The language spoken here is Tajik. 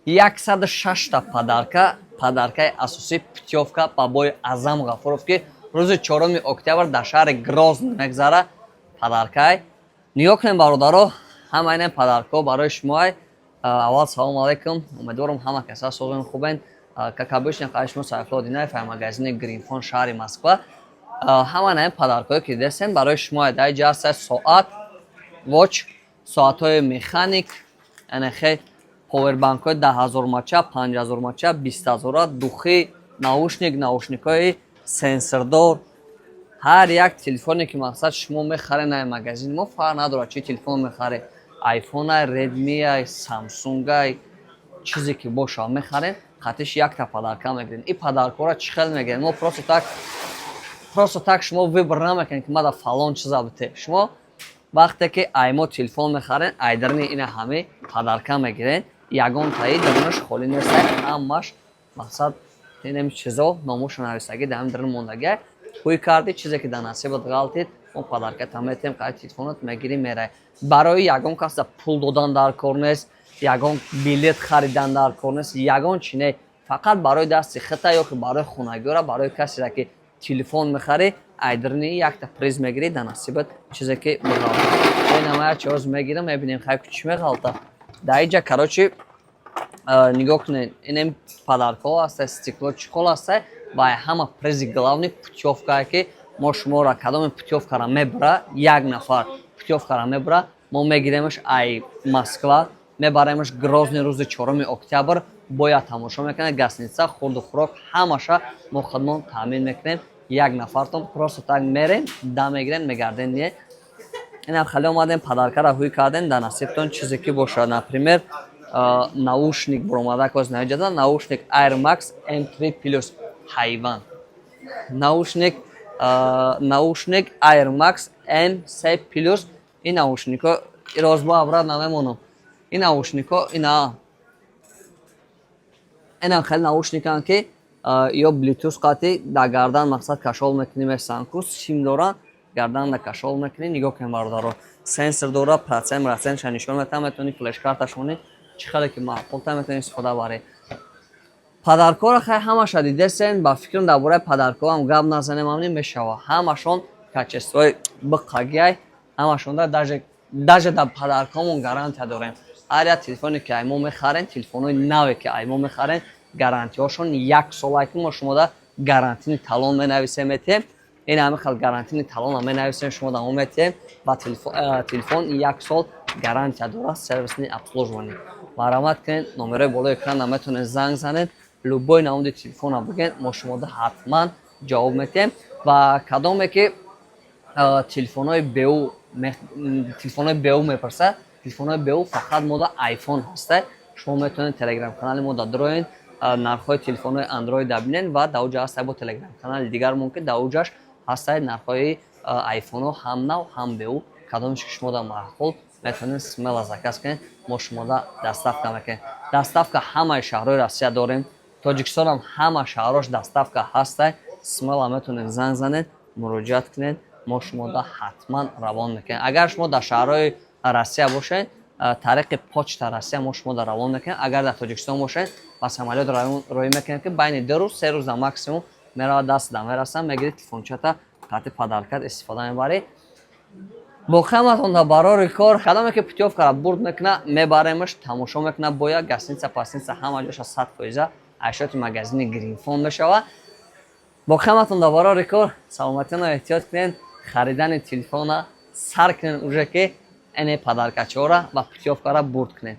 106-та подарка. Подаркаи асосӣ путёвка ба бои Азам Ғафуров, ки рӯзи 4 октябр дар шаҳри Грозный мегзара. Подаркай нигоҳ кунем, бародаро, ҳама ин подаркҳо барои шумоай. Аввал салому алайкум, умедворам, ҳама каса созон, хубен. Как обычно, қади шумо Сайфулло Динаев, магазини Гринфон, шаҳри Москва. Ҳама ин подаркҳое, ки дидестем, барои шумо. Дар ҷа ҳаста соат, watch, соатҳои механик, яъне хе повербанкҳои 10 000 мАч, 5000 мАч, 20 000-а, духи, наушник, наушникҳои сенсордор. Ҳар як телефоне, ки мақсад шумо мехаред на магазини мо, фарқ надорад, чӣ телефон мехаред: Айфонай, Редмиай, Самсунгай, чизе ки боша мехаред, қатиш якта подарка мегиред. Ин подаркҳоро чӣ хел мегиред? Мо просто так шумо выбор намекунед, ки мада фалон чиза бите. Шумо вақте ки аймо телефон мехаред, айдарни ина ҳаме подарка мегиред. Ягон таи дарунаш холӣ нест, ҳамаш мақсад инем чизо номошо нависагӣ дар ҳамин дарун мондагиа. Ҳуй кардӣ, чизе ки дар насибат ғалтид, мо подарката метем, қади телефонат мегирӣ, мерай. Барои ягон каса пул додан дар кор нест, ягон билет харидан дар кор нест, ягон чи не. Фақат барои дасти хита ё ки барои хонагиёра, барои касере ки телефон мехарӣ, айдарни якта приз мегирӣ, дар насибат чизе ки биғалта. Инама як чиз мегирам, мебинем, хай, чӣ меғалта дар иҷа. Короче, нигоҳ кунед, инем подаркҳо ҳаста, стекло, чехол ҳаста ва ҳама призи главный путёвкае, ки мо шуморо кадоме путёвкара мебара, як нафар путёвкара мебара, мо мегиремаш ай Москва, мебаремаш Грозный. Рӯзи 4 октябр бояд тамошо мекунед. Гостиница, хурду хӯрок, ҳамаша мо худмон таъмин мекунем. Як нафартон просто так мерем, да мегирем, мегардем. Не, инам хеле омадем, подаркара ҳуй кардем, дар насибтон чизе ки бошад. Например, наушник буромада коз наҷада, наушник Air Max M3 Plus, ҳайван наушник, наушник Air Max M3 Plus. Ин наушникҳо розбо абрат намемонам. Ин наушникҳо ина, инам хеле наушниканд, ки ё Bluetooth қатӣ дар гардан мақсад кашол мекунӣ, месанку сим доранд, гардан да кашол мекунӣ. Нигоҳ кунед, бародаро, сенсор дора, процент процентша нишон метавон, метавонӣ флешкарташонӣ, чӣ хеле ки маъқулта, метавонӣ истифода барӣ. Подаркҳоро хай ҳамаша дидесен. Ба фикрам, дар бораи подаркҳо ҳам гап назанем ам мешава. Ҳамашон качествои биқагиай, ҳамашонда даже дар подаркҳомон гарантия дорем. Ҳар як телефоне, ки аймо мехарем, телефонҳои наве, ки аймо мехарем, гарантияҳошон як сола, ки мо шумода гарантийный талон менависем, метиҳем. Ин ҳами хел гарантийный талона менависем, шумо дамо метиҳем ва телефон як сол гарантия дорад, сервисный обслуживание. Марҳамат кунед, номерои болои экран метавонед занг занед, любой намуди телефона бигӯед, мо шумода ҳатман ҷавоб метиҳем. Ва кадоме ки телефонҳои БУ мепурсад, телефонҳои БУ фақат мода Айфон ҳаста. Шумо метавонед Телеграм канали мо дроен, нархҳои телефонҳои Андроид бинед ва дар уҷа ҳаста бо Телеграм канали дигар, мумкин дар уҷаш ҳастаи нархҳои айфонҳо, ҳам нав, ҳам БУ. Кадомеш ки шумода маъқул, метавонед смело заказ кунед, мо шумода доставка мекунем. Доставка ҳамаи шаҳрҳои Россия дорем, Тоҷикистонам ҳама шаҳрҳош доставка ҳастай. Смело метавонед занг занед, муроҷиат кунед, мо шумода ҳатман равон мекунем. Агар шумо дар шаҳрҳои Россия бошед, тариқи Почта Россия мо шумода равон мекунем. Агар дар Тоҷикистон бошед, ба самолёт роҳӣ мекунем, ки байни 2 рӯз, 3 рӯза максимум меравад, даст да мерасам, мегирӣ телефончата, қати подаркат истифода мебарӣ. Боқиаматон дар барори кор. Кадоме ки путёвкара бурд мекуна, мебаремаш, тамошо мекуна, бояд гостиница, пастиница, ҳама ҷоша 100% ашёти магазини Гринфон мешавад. Боқиаматон дар барори кор, саломатиёно эҳтиёт кунед. Харидани телефона сар кунед уже, ки эне подаркачора ва путёвкара бурд кунед.